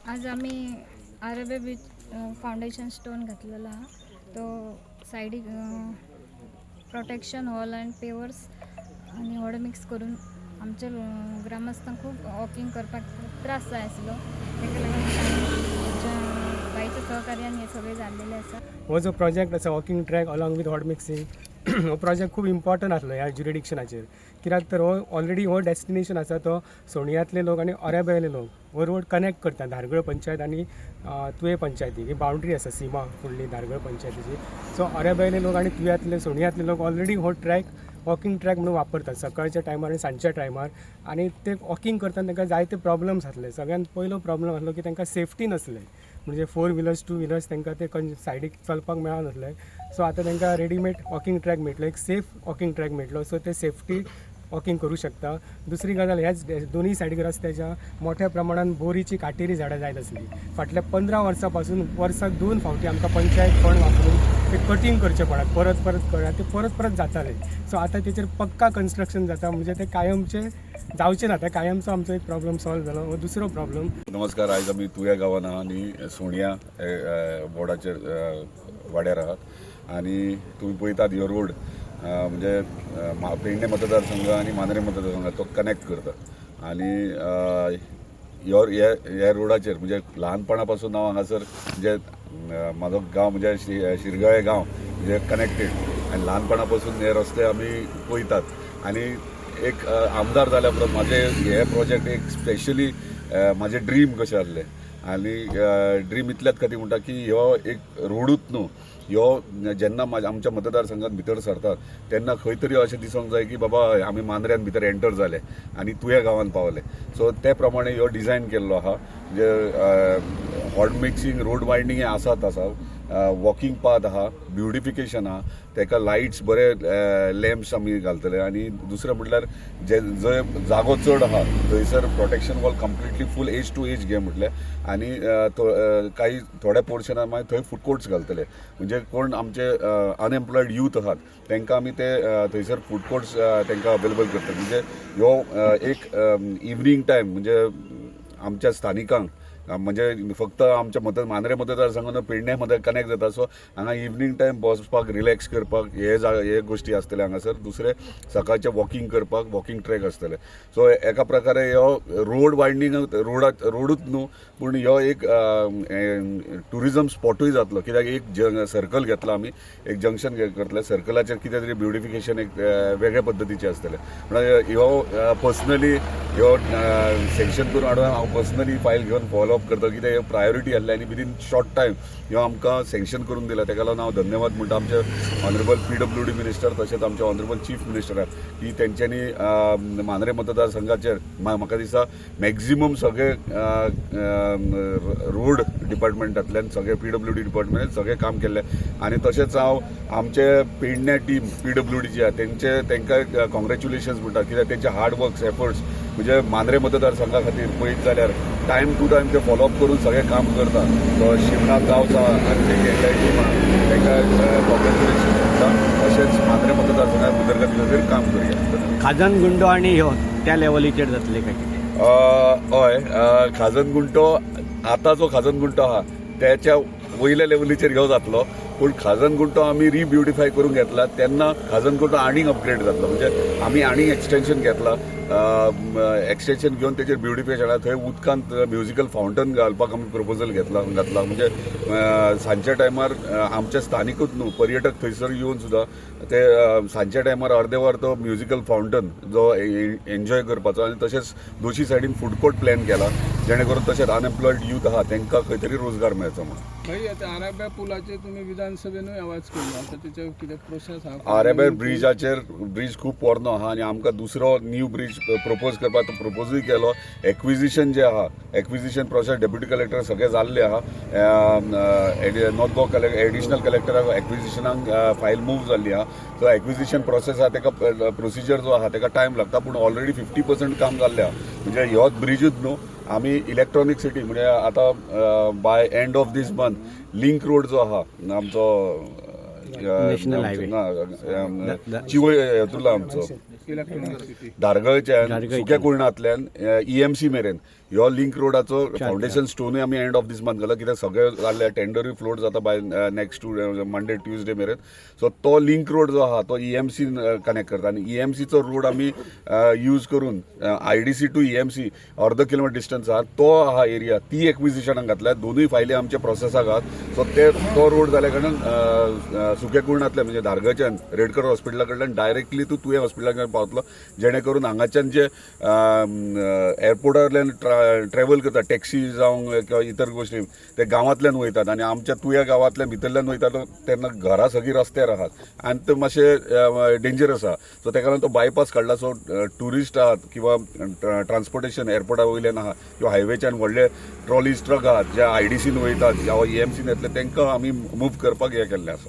आज आमी Arbe beach foundation stone घातलेलो आहा. तो सायडीक प्रोटेक्शन वॉल आनी पेवर्स आनी हॉट मिक्स करून आमच्या ग्रामस्थांक खूब वॉकिंग करपाक खूब त्रास जाय आसलो. ताका लागून आमच्या बायच्या सहकार्यान हें सगळें जाल्लेलें आसा. हो जो प्रोजेक्ट आसा, walking track along with hot mixing, हो प्रोजेक्ट खूब इम्पॉर्टंट आसलो ह्या ज्युरिडिक्शनाचेर, कित्याक तर हो ऑलरेडी हो डेस्टिनेशन आसा, तो सोणयातले लोक आनी ओऱ्याबेले लोक हो रोड कनेक्ट करता. धारगळ पंचायत आनी तुये पंचायती ही बाउंड्री आसा, सीमा फुडली धारगळ पंचायतीची. सो ओऱ्याबेले लोक आनी तुव्यांतले, सोणयातले लोक ऑलरेडी हो ट्रॅक वॉकिंग ट्रॅक म्हणून वापरतात सकाळच्या टायमार आनी सांजच्या टायमार. आनी ते वॉकिंग करतना तांकां जायते प्रॉब्लम्स आसले. सगळ्यात पयलो प्रॉब्लम आसलो की तांकां सेफ्टी नासले, म्हणजे फोर व्हिलर्स, टू व्हिलर्स तांकां ते सायडीक चलपाक मेळनासले. सो आतां तांकां रेडीमेड वॉकिंग ट्रॅक मेळटलो, एक सेफ वॉकिंग ट्रॅक मेळटलो, सो ते सेफ्टी वॉकिंग करूं शकता. दुसरी गजाल, ह्याच दोनूय सायडीक रस्त्याच्या मोठ्या प्रमाणान बोरीची, काटेरी झाडां जायत आसली. फाटल्या 15 वर्सां पासून वर्साक दोन फावटी आमकां पंचायत फंड वापरून ते कटींग करचें पडटा, परत परत कर ते परत परत जाताले. सो आतां तेचेर पक्का कन्स्ट्रक्शन जाता, म्हणजे ते कायमचे जावचे ना, ते कायमचो आमचो एक प्रॉब्लम सॉल्व जालो. हो दुसरो प्रॉब्लम. नमस्कार. आयज आमी तुया गांवान आहा आनी सोणया वॉर्डाचेर वाड्यार आहात आनी तुमी पळयतात, ह्यो रोड म्हणजे पेडणे मतदारसंघ आनी मांद्रे मतदारसंघ तो कनेक्ट करता. आनी ह्यो हे ह्या रोडाचेर म्हणजे ल्हानपणा पासून हांव हांगासर, म्हणजे म्हाजो गांव म्हणजे शिरगळे गांव म्हणजे कनेक्टेड आनी ल्हानपणा पासून हे रस्ते आमी पळयतात. आनी एक आमदार जाल्या उपरांत म्हाजे हे प्रोजेक्ट एक स्पेशली म्हाजें ड्रीम कशें आहलें. आनी ड्रीम इतल्याच खातीर म्हणटा की ह्यो एक रोडूच न्हू, ह्यो जेन्ना आमच्या मतदारसंघात भितर सरतात तेन्ना खंय तरी अशें दिसोंक जाय की बाबा, आमी मांद्र्यान भितर एंटर जाले आनी तुया गांवान पावले. सो ते प्रमाणे ह्यो डिझायन केल्लो आहा. म्हणजे हॉट मिक्सिंग, रोड वायडनींग हे आसात आसा, वॉकिंग पाथ आहा, ब्युटिफिकेशन आहा, तेका लायट्स, बरे लॅम्प्स आमी घालतले. आनी दुसरें म्हटल्यार जे जंय जागो चड आहा थंयसर protection wall completely full edge to edge घे म्हटलें. आनी काही थोड्या पोर्शनान मागीर थंय फूड कोर्ट्स घालतले, म्हणजे कोण आमचे अनएम्प्लॉयड यूथ आहात तांकां आमी ते थंयसर फूड कोर्ट्स तांकां अवेलेबल करतले. म्हणजे ह्यो एक इवनींग टायम म्हणजे आमच्या स्थानिकांक, म्हणजे फक्त आमच्या मांद्रे मतदारसंघान, पेडणे मध्ये कनेक्ट जाता. सो हांगा इवनींग टायम बसपाक, रिलॅक्स करपाक हे हे गोश्टी आसतले हांगासर. दुसरे सकाळचे वॉकिंग करपाक वॉकिंग ट्रॅक आसतले. सो एका प्रकारे ह्यो रोड वायडनींग रोडा रोडूच न्हू, पूण ह्यो एक ट्युरिजम स्पॉटूय जातलो, कित्याक एक सर्कल घेतला आमी, एक जंक्शन करतले, सर्कलाचेर कितें तरी ब्युटिफिकेशन एक वेगळ्या पद्दतीचें आसतलें. म्हणल्यार ह्यो पर्सनली ह्यो सँक्शन करून हाडून हांव पर्सनली फायल घेवन फॉलो अप करता, कित्याक प्रायोरिटी आहले आनी विदीन शॉर्ट टायम ह्यो आमकां सँक्शन करून दिला. तेका लागून हांव धन्यवाद म्हणटा आमचे ऑनरेबल पीडब्ल्यूडी मिनिस्टर तशेंच आमचे ऑनरेबल चीफ मिनिस्टराक की तेंच्यांनी मांद्रे मतदारसंघाचेर म्हाका दिसता मॅक्झिमम सगळे रोड डिपार्टमेंटांतल्यान, सगळे पीडब्ल्यूडी डिपार्टमेंटान सगळें काम केल्लें. आनी तशेंच हांव आमचे पेडणे टीम पीडब्ल्यूडीची आहा तेंचे, तांकां कॉंग्रेच्युलेशन्स म्हणटा, कित्याक तेंचे हार्ड वर्क्स, एफर्ट्स म्हणजे मांद्रे मतदारसंघा खातीर पळयत जाल्यार टायम टू टायम ते फॉलोअप करून सगळें काम करता. तो शिवनाथ गांवस आहा आनी तेंची एंटायर टीम आहा, तांकां कॉंग्रेच्युलेशन्स म्हणटा. तशेंच मांद्रे मतदारसंघात उदरगती खातीर काम करुया. खाजन गुंडो आणि ह्यो त्या लेवलीचेर जातले काय कितें? हय, खाजन गुंटो, आतां जो खाजन गुंटो आहा त्याच्या वयल्या लेवलीचेर ह्यो जातलो, पूण खाजन गुंटो आमी रिब्युटिफाय करून घेतला तेन्ना खाजन गुंटो आनीक अपग्रेड जातलो. म्हणजे आमी आनीक एक्सटेन्शन घेतला, एक्सटेन्शन घेवन तेचेर ब्युटिफिकेशन, थंय उदकांत म्युजिकल फावंटन घालपाक आमी प्रपोजल घेतला, घातला. म्हणजे सांजच्या टायमार आमच्या स्थानिकूच न्हू, पर्यटक थंयसर येवन सुद्दां ते सांजच्या टायमार अर्दे वर तो म्युजिकल फावंटन जो एन्जॉय करपाचो. आनी तशेंच दोशी सायडीन फूड कोर्ट प्लॅन केला, जेणे करून तशेंच अनएम्प्लॉयड यूथ आहा तांकां खंय तरी रोजगार मेळचो म्हणून. भाई, आता आराब्या पुलाचेर तुमी विधानसभेनूय आवाज केलो, आता तेच्यावर कितें प्रोसेस आहा? आरेबे ब्रिजाचेर, ब्रीज खूब पोरनो आहा आनी आमकां दुसरो न्यू ब्रीज प्रपोज करपाक प्रपोजूय केलो. एक्विजिशन जे आहा, एक्विजिशन प्रोसेस डेप्युटी कलेक्टर सगळें जाल्लें आहा. नॉर्थ गोवा कलेक्टर, एडिशनल कलेक्टराक एक्विजिशनाक फायल मूव जाल्ली आहा. सो एक्विजिशन प्रोसेस आहा, तेका प्रोसिजर जो आहा तेका टायम लागता, पूण ऑलरेडी 50% काम जाल्लें आहा. म्हणजे ह्योच ब्रिजूच न्हू, आमी इलेक्ट्रॉनीक सिटी, म्हणजे आतां by end of this month link road जो आहा आमचो National highway. ना, चिवय हेतूंतलो आमचो इलेक्ट्रॉनिक सिटी धारगळच्यान धारगळच्यान. सुक्या कुळणांतल्यान ईएमसी मेरेन. ह्यो लिंक रोडाचो फावंडेशन स्टोनूय आमी एंड ऑफ these month घाला, कित्याक सगळे जाल्ले टेंडरूय फ्लोट जाता by next to Monday Tuesday मेरेन. सो तो लिंक रोड जो आहा तो EMC connect करता आनी EMCचो रोड आमी यूज करून IDC to EMC अर्द किलोमिटर डिस्टन्स आहा तो आहा एरिया, ती एक्विजिशनाक घातल्या. दोनूय फायली आमच्या प्रोसेसाक आहात. सो ते तो रोड जाल्या कारणान सुके कुर्णांतले म्हणजे धारगळच्यान रेडकर हॉस्पिटला कडल्यान डायरेक्टली तूं तुयें हॉस्पिटला कडेन पावतलो, जेणे करून हांगाच्यान जे एअरपोर्टावयल्यान ट्रॅवल करता टॅक्सी जावं किंवा इतर गोश्टी, ते गांवांतल्यान वयतात आनी आमच्या तुया गांवांतल्यान भितरल्यान वयतात तेन्ना घरां सगळीं रस्त्यार आहात आनी ते मातशे डेंजरस आहा. सो तेका लागून तो बायपास काडला. सो ट्युरिस्ट आहात किंवा ट्रान्सपोर्टेशन एअरपोर्टा वयल्यान आहा किंवा हायवेच्यान व्हडले ट्रॉलीज ट्रक आहात जे IDCन वयतात, ज्या EMCन येतले, तांकां आमी मूव करपाक हें केल्लें आसा.